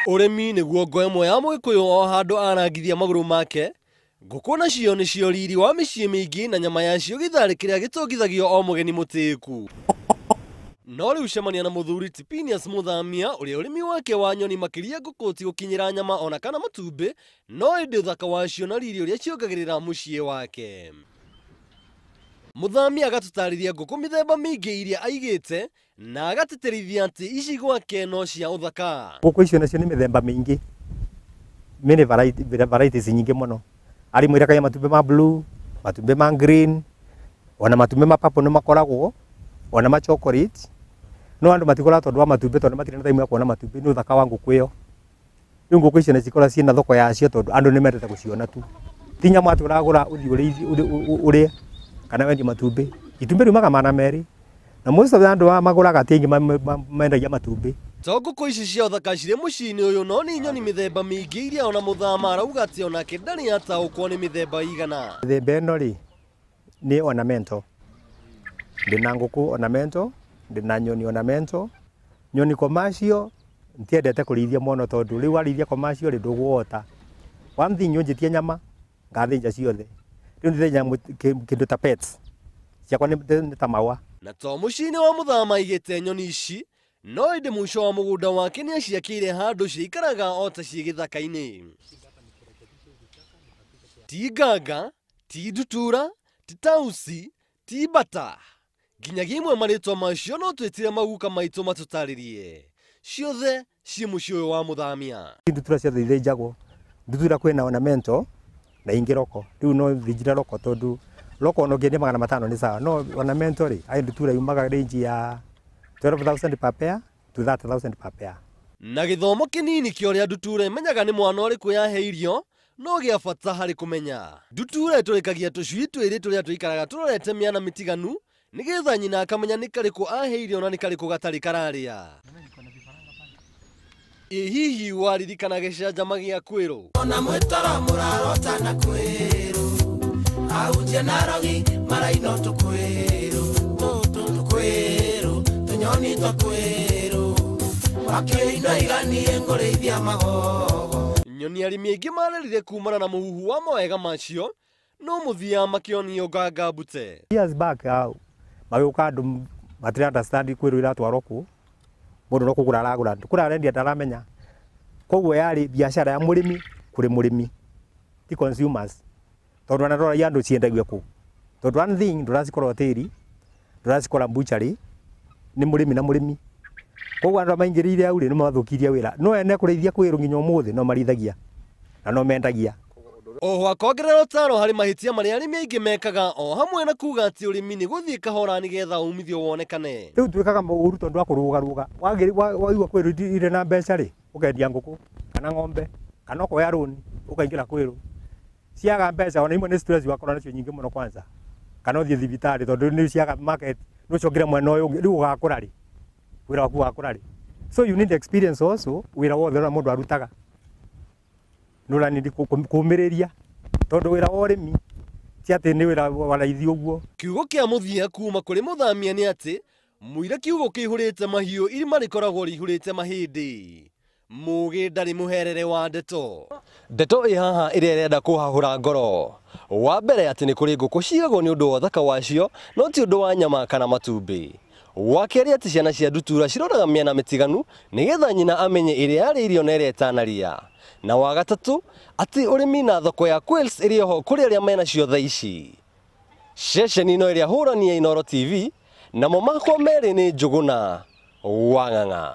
Ũrĩmi nĩguo ngo ĩmwe ya Mũgĩkũyũ o handũ arangithia magũrũ make. Ngũkũ nacio nĩcio riri wa mĩciĩ mĩingĩ na nyama yacio gĩtharĩ kĩrĩa gĩtũngithagio o mũgeni mũtĩĩku. No rĩu cemania na mũthuri ti Phineas Mũthamia ũrĩa ũrĩmi wake wa nyoni makĩria ngũkũ ti gũkinyĩra nyama ona kana matumbĩ, no ĩndĩ ũthaka wacio na riri ũrĩa ciongagĩrĩra mũciĩ wake. Mũthamia agatũtarĩria ngũkũ mĩthemba mĩingĩ iria aigĩte na agatĩtĩrithia atĩ ici gwake no cia ũthaka. Ngũkũ icio nacio nĩ mĩthemba mĩingĩ, many varieties nyingĩ mũno. Arĩ mwĩrekagia matumbĩ ma blue, matumbĩ ma green, ona matumbĩ ma purple nĩ makoragwo, ona ma chocolate. No andũ matigũraga tondũ wa matumbĩ, tondũ matirĩ na time ya kuona matumbĩ, nĩ ũthaka wa ngũkũ ĩyo. Rĩu ngũkũ icio nĩ cikoragwo ciĩna thoko yacio tondũ andũ nĩ mendete gũciona tu. Ti nyamũ atĩ ũragũra ũthiĩ ũrĩe kana wendie matumbĩ. Itumbĩ riumaga 200. Na most of the andũ aya magũraga ti aingĩ mendagia matumbĩ. To ngũkũ ici cia ũthaka cirĩ mũciĩ-inĩ ũyũ, no nĩ nyoni mĩthemba mĩingĩ iria ona mũthama arauga atĩ onake ndarĩ ataũkwo nĩ mĩthemba igana. Mĩthemba ĩno rĩ nĩ ornamental. Ndĩna ngũkũ ornamental, ndĩna nyoni ornamental. Nyoni commercial ntiendete kũrĩithia mũno tondũ rĩu warĩithia commercial rĩ ndũgũhota. One thing ũnjĩtie nyama ngathĩnja ciothe. Rĩu ndĩthĩnjaga kĩndũ ta pets. Ciakwa nĩ ta maũa. Na to mũciĩ-inĩ wa mũthama aigĩte nyoni ici, no ĩndĩ mũico wa mũgũnda wake nĩ aciakĩire handũ ciikaraga o ta ciĩ gĩthaka-inĩ. Ti nganga, ti ndutura, ti tausi, ti mbata. Nginyagia imwe marĩtwa macio no twĩtire maguka maitũ matũtarĩrie. Ciothe ciĩ mũciĩ ũyũ wa mũthamia. Ndutura ciothe ithĩnjagwo. Ndutura kwĩna ornamental na ingĩ roko. Rĩu no thĩnjire roko tondũ roko ona ũngĩendia 500 nĩ sawa. No ornamental rĩ, ai ndutura yumaga range ya 12,000 per pair to 30,000 per pair. Na gĩthomo kĩnini kĩa ũrĩa ndutura ĩmenyaga nĩ mwana ũrĩkũ yahe irio no gĩa bata harĩ kũmenya. Ndutura ĩtũrĩkagia tũcui twĩrĩ tũrĩa tũikaraga tũrorete mĩena mĩtiganu nĩgetha nyina akamenya nĩ karĩkũ ahe irio na nĩ karĩkũ gatarĩ kararĩa. Ĩ hihi waririkana gĩcanjama gĩa kwĩrũ? Ona mwĩtoro mũrarota na kwĩrũ, ahunjia na arogi maraina tũkwĩrũ, tũkwĩrũ, tũnyoni twa kwĩrũ, makĩina iganie ngũrĩithia magogo. Nyoni arĩmi aingĩ marerire kumana na mũhuhu wa mawega macio, no mũthia makĩonio nganga mbute. Years back, magĩũka andũ matirĩ understand kwĩrũ iratwarwo kũ, mũndũ no kũgũra aragũra, kũrĩa arendia ndaramenya. Koguo yarĩ biacara ya mũrĩmi kũrĩ mũrĩmi, ti consumers. Tondũ ona ndũragia andũ ciendagio kũ. Tondũ one thing ndũracikora hoteli, ndũracikora butchery, nĩ mũrĩmi na mũrĩmi. Koguo andũ maingĩrĩire hau rĩ, nĩ mathũkirie wĩra. No ene kũrĩithia kwĩrũ nginya ũmũthĩ no marĩithagia na no mendagia. Oho akongerera ũtaro harĩ mahĩtia marĩa arĩmi aingĩ mekaga o hamwe na kuga atĩ ũrĩmi nĩ gũthiĩ kahora nĩgetha umithio wonekane. Rĩu twĩkaga maũru tondũ wa kũrũgarũga. Waigua kwĩrũ irĩ na mbeca rĩ, ũkendia ngũkũ kana ng'ombe kana ũkoya rũni ũkaingĩra kwĩrũ. Ciaga mbeca ona imwe nĩ stress wakorwo nacio nyingĩ mũno kwanza. Kana ũthiĩ thibitarĩ tondũ nĩ ciaga market, nĩ ũcokire mwena ũyũ ũngĩ, rĩu ũgakũra rĩ? Wĩra waku ũgakũra rĩ? So you need experience also, wĩra wothe ũrĩa mũndũ arutaga. Nĩ ũranindi kũmĩrĩria tondũ wĩra wa ũrĩmi ti atĩ nĩ wĩra wa raithi ũguo. Kiugo kĩa mũthia kuma kũrĩ mũthamia nĩ atĩ mũira kiugo kĩihũrĩte mahiũ irima rĩkoragwo rĩihũrĩte mahĩndĩ. Mũgĩ ndarĩ mũherere wa ndeto. Ndeto ĩ haha ĩrĩa ĩrenda kũhahũra ngoro. Wa mbere atĩ nĩ kũrĩ ngũkũ cigagwo nĩ ũndũ wa ũthaka wacio, no ti ũndũ wa nyama kana matumbĩ. Wa kerĩ atĩ ciana cia ndutura ciroraga mĩena mĩtiganu nĩgetha nyina amenye ĩrĩa yarĩ irio na ĩrĩa ĩtanarĩa. Na wa gatatũ atĩ ũrĩmi na thoko ya quails ĩrĩ oho kũrĩ arĩa menacio thaa ici. Ceceni ĩno ĩrĩa hũrani ya Inooro TV, namo makwa merĩ nĩ Njũgũna Wang'ang'a.